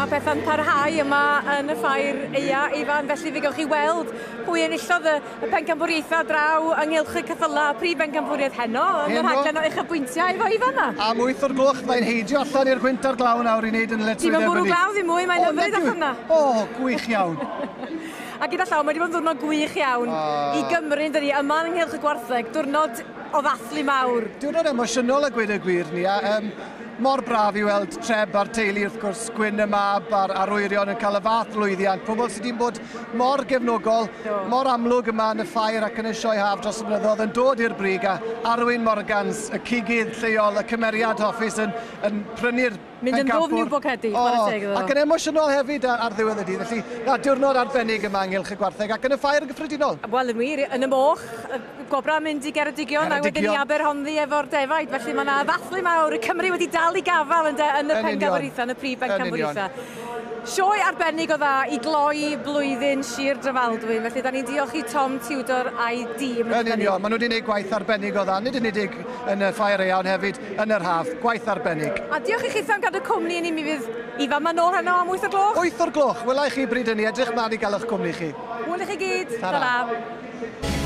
Mae pethau'n parhau yma yn y ffair eia, Ifan, felly fe gewch chi weld pwy enillodd y, y pencampwriaethau draw ynghylch y ceffylau, prif bencampwriaeth heno, yn y rhaglen o uchafbwyntiau efo Ifan 'ma. Am 8 o'r gloch, mae'n heidio allan i'r gwynt a'r glaw nawr i wneud yn ddyletswydd Ti'm yn bwrw glaw ddim mwy, mae'n hyfryd allan 'na. O, gwych iawn. A gyda llaw, mae wedi bod yn ddiwrnod gwych iawn i Gymru, yn dydi, yma yng Nghylch y Gwartheg, diwrnod o ddathlu mawr. Diwrnod emosiynol a gweud y gwir, Nia. Mor braf i weld Treb a'r teulu, wrth gwrs, Gwyn y mab a'r arwyrion yn cael y fath lwyddiant. Pobl sydd wedi bod mor gefnogol, mor amlwg yma yn y ffair ac yn y sioe haf dros y blynyddoedd yn dod i'r brig a Arwyn Morgans, y cigydd lleol, y cymeriad hoffus yn, yn prynu'r Mynd yn ddwfn i'w bocedi, chwarae teg iddo fo. Ac yn emosiynol hefyd ar ddiwedd y dydd. Felly, na, diwrnod arbennig yma ynghylch y gwartheg ac yn y ffair yn gyffredinol. Wel, yn wir, yn y moch, gwobrau yn mynd i Geredigion, a wedyn i Aberhonddu efo'r defaid. Felly mae yna ddathlu mawr. Y Cymry wedi dal i gafael ynde, yn y pencampwriaethau, yn y prif bencampwriaethau. Sioe arbennig o dda i gloi blwyddyn Sir Drefaldwyn, felly da ni'n diolch i Tom Tudor a'i dîm. Yn union, maen nhw wedi gwneud gwaith arbennig o dda, nid yn unig yn y ffair aeaf ond hefyd yn yr haf, gwaith arbennig. A diolch i chithau am gadw cwmni i ni, mi fydd Ifan 'ma nôl heno am 8 o'r gloch. 8 o'r gloch, wela i chi bryd hynny, edrych mlaen i gael eich cwmni chi. Hwyl i chi gyd, Ta-ra. Ta-ra.